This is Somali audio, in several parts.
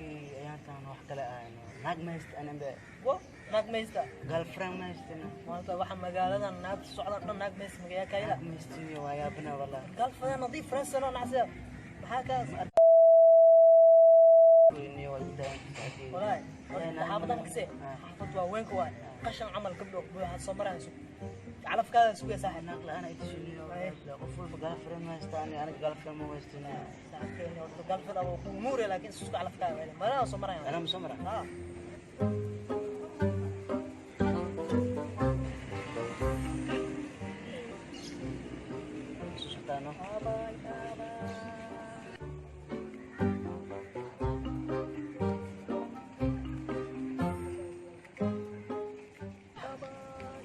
Saaxiibkii, ayaantan wax kale ahayno, naag ma haysta anambe. Wo naag maysta? Girlfriend ma haystina. Maanta waxa magaaladan naag socda dhan naag maysta magayaa kayla. Naag ma haystiniyo, waa yaabana wallah. Girlfriend nadiif rasano nacsiya maxaa kaas? Niyo waa igu daawan saaxiibkii. Walahi xaafadan kase xaafad waa weynka waay, qashan camal gabdho buuxa soo marayso, calafkaada sugaya saaxiib. Naag la-aan ay tishiniyo, qof walba girlfriend ma haysta, ani aniga girlfriend ma haystina. Saaxiibkeena horta girlfriend aba ku muure, laakiin isku calafkaada waay magaalada soo marayaan. Anaa ma soo mara? Haa. Soo socotaano. Abay, abay.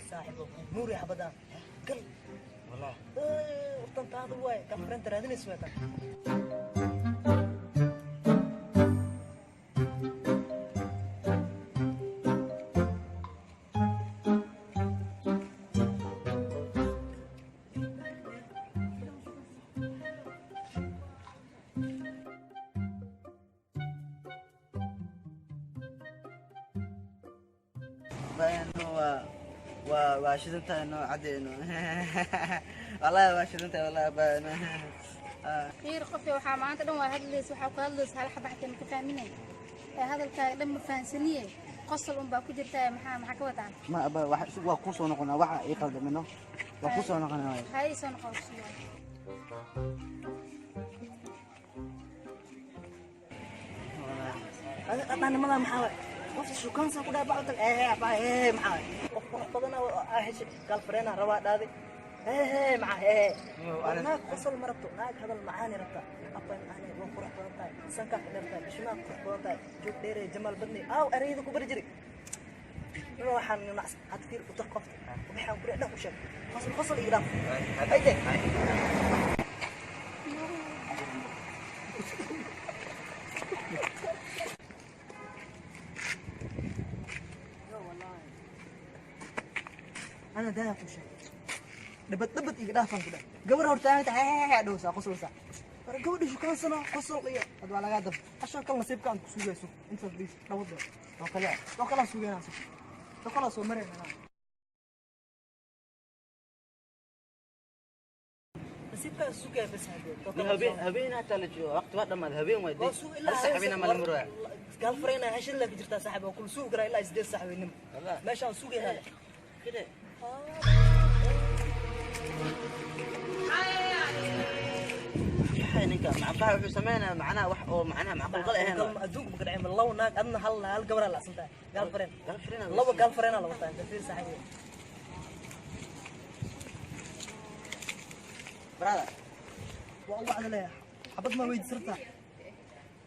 Saaxiib, muuri xabadaan gal. Wallah. Wartan taada waay, girlfriend raadinaysa waay tan. Bayano waa shidan tahay, no cadeyno, wallahi waa shidan tahay wallahi bayano. Fiir qof, waxaa maanta dhan waa hadlaysa, waxaa ku hadlaysa hal xaba xataa maka fahminay ee hadalkaaga dhan ma fahansaniye, qosol unbaa ku jirtaa, maxaa ka wadaa? Ma aba wax waa ku soo noqonaa, waxa ii qaldamino waa ku soo noqonaa. Maxaa ii soo noqon? Dhaqaanimada maxaa waay? Qofta shukaansa ku dhahay bacdan ee baa ee maxaa waay? Qof qurux badan aa heshay, girlfriend aa rabaa dhaaday, ee maxaa ee naag qosol ma rabto, naag hadal macaani rabta. Abay macaani, waa qurux badan tahay, sankaa ka dheer tahay, bishimaa qurux badan tahay, joog dheeree, jamaal badnay aaw ereyada ku bari jiray. Waxaan nacas had fiir u tag qofta, waxaan ku dhan u sheeg, qosol qosol iga dhaaf hayde. Ana daa ku sheeg, dhabad dhabad iga dhaafan ku dhaaf, gabar hortaagan tahay dhowsaa qosolsaa, war gabadha shukaansano qosol iyo had waa lagaa dab ashoo kale nasiibka aan ku sugayso inta fadhiis dhabad oo kale oo kala sugaynaa oo kala soo marayna nasiibkaa sugaya bas hadee. Habeen habeen hataa la joogo, waqti waa dhamaaday, habeen waay. Waa suug ilaa hal saxibina ma la muraya. Girlfriend heshin la jirtaa saaxiib, oo kula sugi karaa ilaa 8 saaxiibnimo meeshaan sugaynaa. Kide maxay ninka macfaha wuxuu sameynaya macnaha wax oo macnaha macquul qal ahayn. Adduunka ma kadhacay labo naag adna hal hal gabaraa lacsan tahay girlfriend. Girlfriend. Labo girlfriend la wataa inta fiir saaxiib. Brother. Waa u wacda leeyahay, xabad ma weydiisartaa?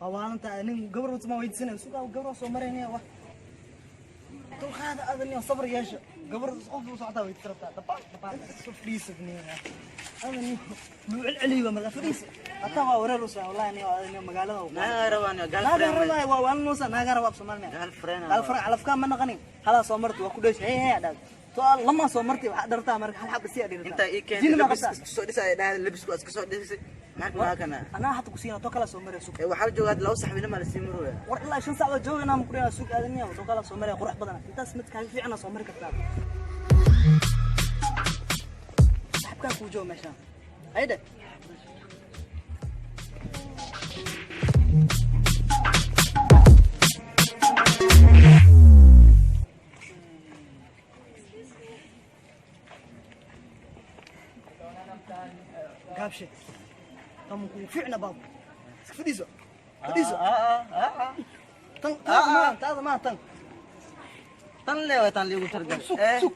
Waa waalantaa, nin gabar wata ma weydiisanaya? Sugaa gabar soo maraynaya, wax dulqaada adan iyo sabr yeesho, gabar qof u socotaa weydiisartaa, dabaan dabaan iska fadhiisa adan luu celceliyo markaa fadhiisa hataa waa wareer usaa wallahi nin adan magaalada naaga rabaan. Naaga Girlfriend. Rabaa waa waalan nuusa naaga rabaa Soomaaliya. Girlfriend. Girlfriend calafkaa ma naqanin, halaa soo martay waa ku dheeshay hey hey dhaad to lama soo martay, waxaa dhartaa marka hal xaba si adhirtaa. Inta ii keentay labis isku soo dhisay dhahay, labisku isku soo dhisay naag waa kana. Anaa hata ku siina to kala soo maray sug. Ee waxaa la joogaa hadda 2 saxibina ma la sii marooya. War ilaa 5 saac oo joogana ma ku sug aadaniya to kala soo maray qurux badan, intaas mid kaaga fiican soo mari kartaa. Saaxiibkaa kuu jooga meeshaan hayde. Gaabshe tan kuu fiicna baab, iska fadhiiso fadhiiso. Tan taada maa, taada maa tan. Tan le waa tan liigu targal. Sug sug.